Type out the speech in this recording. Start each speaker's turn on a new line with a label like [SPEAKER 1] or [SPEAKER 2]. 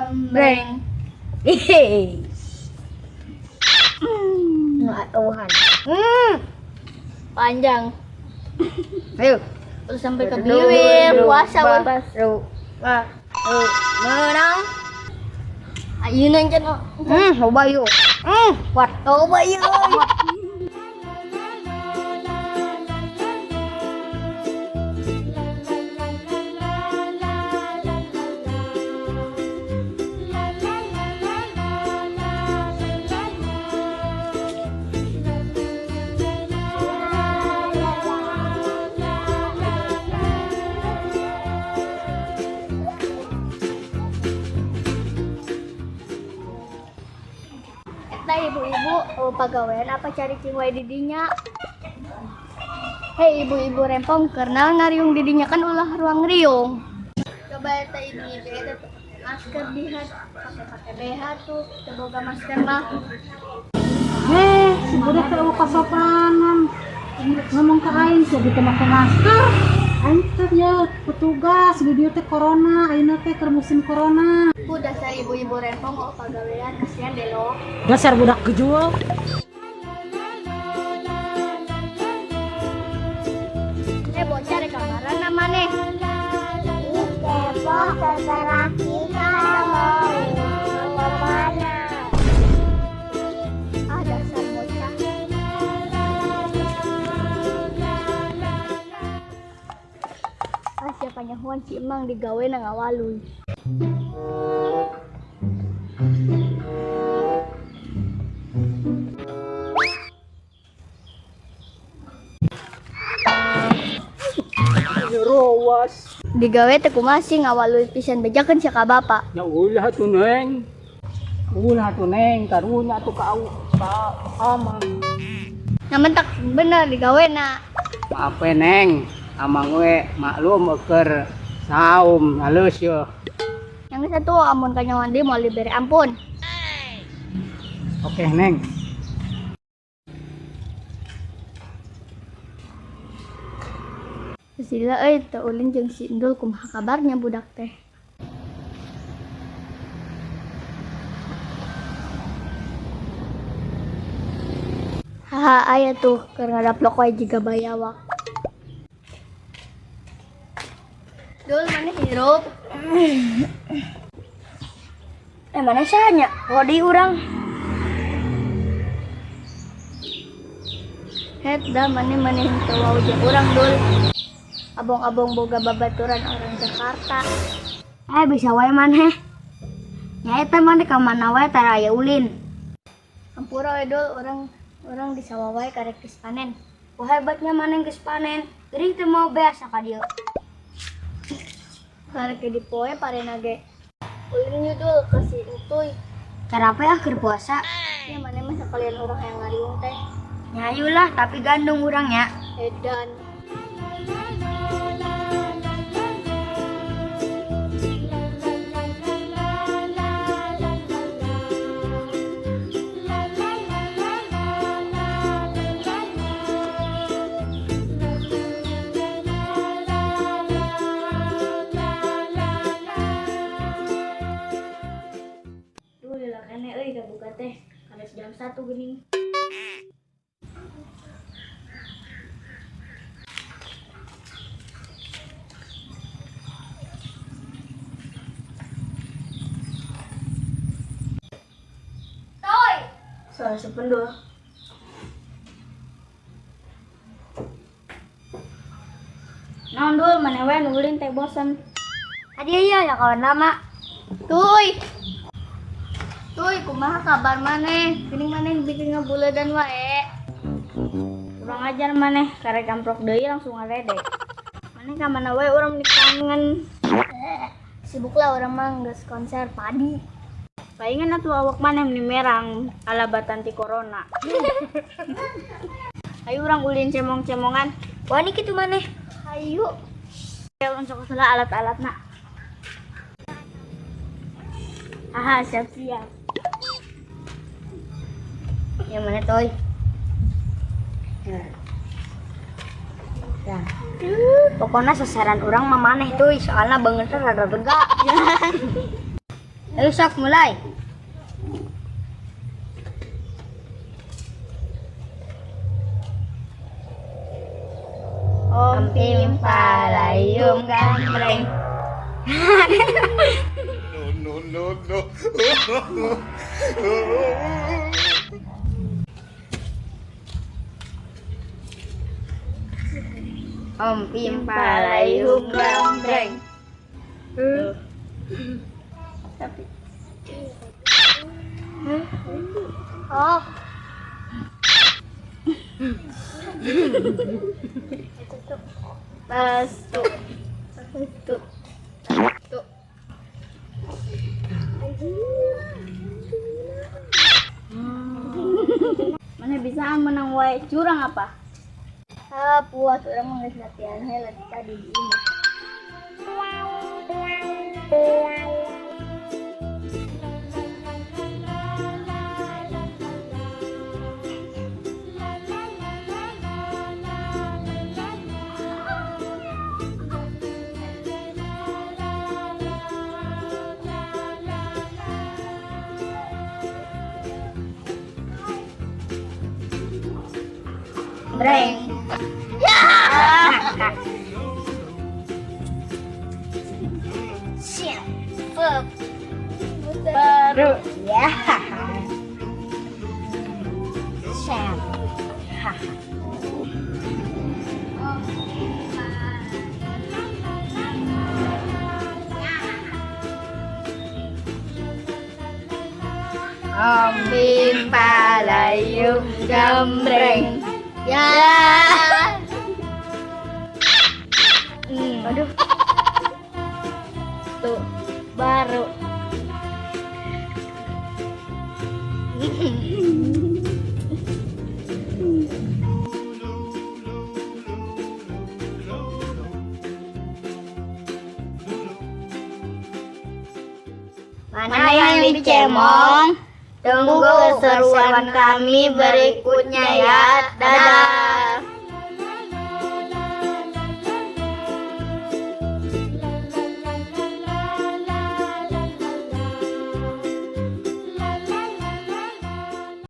[SPEAKER 1] Gambreng.
[SPEAKER 2] Hehehe. Atuhan.
[SPEAKER 1] Panjang.
[SPEAKER 2] Ayo.
[SPEAKER 1] Terus sampai ke biwir, puasa we.
[SPEAKER 2] Menang.
[SPEAKER 1] Ayeuna can.
[SPEAKER 2] Coba yuk. Kuat.
[SPEAKER 1] Coba yuk. Ibu-ibu pagawean apa cari cing wae didinya. Hei ibu-ibu rempong karena ngariung didinya kan ulah ruang riung. Coba eta ibu-ibu eta masker dihat pakai BH tuh teu boga masker mah.
[SPEAKER 3] Heh, si budak teh eueuh kasopanan. Ngomong ka aing sia teu make masker. Aing teh nya petugas di dieu teh corona, ayeuna teh keur musim corona.
[SPEAKER 1] Ku dasar ibu-ibu rempong oh pagawean kasihan deh lo.
[SPEAKER 3] Dasar budak gejual.
[SPEAKER 1] Bocah rek kamaran maneh.
[SPEAKER 4] Ih, kepo terserah kita mau kemana.
[SPEAKER 1] Ah, dasar bocah. Ah, siapa nyahuan si Emang digawe na ngawaluy.
[SPEAKER 5] Rowas.
[SPEAKER 1] Digawe teh kumaha sih ngawaluy pisan bejakeun sia ka bapa.
[SPEAKER 5] Ya ulah tuh Neng. Ulah tuh Neng, karunya tuh ka ka amang.
[SPEAKER 1] Namun tak bener digawe na.
[SPEAKER 5] Maaf we Neng, amang we maklum keur saum halus yo.
[SPEAKER 1] Yang satu amun kanyawan deui moal dibere ampun.
[SPEAKER 5] Oke Neng.
[SPEAKER 1] Sila euy teu ulin jeung si Indul kumaha kabarnya budak teh. Haha aya tuh keur ngadaplok wae jiga bayawak. Dul maneh hirup.
[SPEAKER 2] Mana sahanya? Kodi urang.
[SPEAKER 1] Het da maneh maneh teu wau jeung urang Dul. Abong-abong boga babaturan orang Jakarta.
[SPEAKER 2] Bisa wae maneh. Nya eta maneh ka mana wae tara aya ulin.
[SPEAKER 1] Hampura we Dul, urang di sawah wae karek geus panen.
[SPEAKER 2] Wah hebatnya maneh geus panen. Geuring teu mau beas ka dieu.
[SPEAKER 1] Karek di poe parena ge. Ulin nya Dul ka si Entuy.
[SPEAKER 2] Cara apa ya keur puasa?
[SPEAKER 1] Ya maneh mah sakalian urang hayang ngariung teh.
[SPEAKER 2] Nya lah tapi gandung urang nya.
[SPEAKER 1] Edan. Teh karek jam 1 geuning. Toy.
[SPEAKER 2] Salah sependul.
[SPEAKER 1] Naon Dul, maneh we nu ulin teh bosen.
[SPEAKER 2] Hadiah iya ya kawan lama.
[SPEAKER 1] Tuy. Tuy, kumaha kabar maneh? Geuning maneh bikin ngabuledan wae.
[SPEAKER 2] Kurang ajar maneh, karek amprok deui langsung ngarede. Maneh ka mana wae urang meni kangen.
[SPEAKER 1] Sibuk lah urang mah geus konser padi.
[SPEAKER 2] Palingan atuh awak maneh meni merang alabatan ti corona. Ayo urang ulin cemong-cemongan. Wani kitu maneh.
[SPEAKER 1] Ayo.
[SPEAKER 2] Ya untuk salah alat-alatna. Aha, siap-siap. Yang mana toy? Ya. Pokoknya sasaran orang mah maneh tuh, soalnya bangetnya rada lega.
[SPEAKER 1] Ayo sok mulai. Om pim palayung gambreng.
[SPEAKER 6] No, no, no, no.
[SPEAKER 1] Om pim palayung gambreng. Tapi oh. Masuk. Satu. Satu.
[SPEAKER 2] Mana bisa menang wae curang apa?
[SPEAKER 1] Ah, puas orang mah geus latihan heula tadi di imah. Breng. Ya. Siap. Baru. Ya. Siap. Om pim palayung gambreng. Ya. Aduh. Tuh, baru. Mana yang dicemong? Tunggu keseruan kami berikutnya ya. Dadah.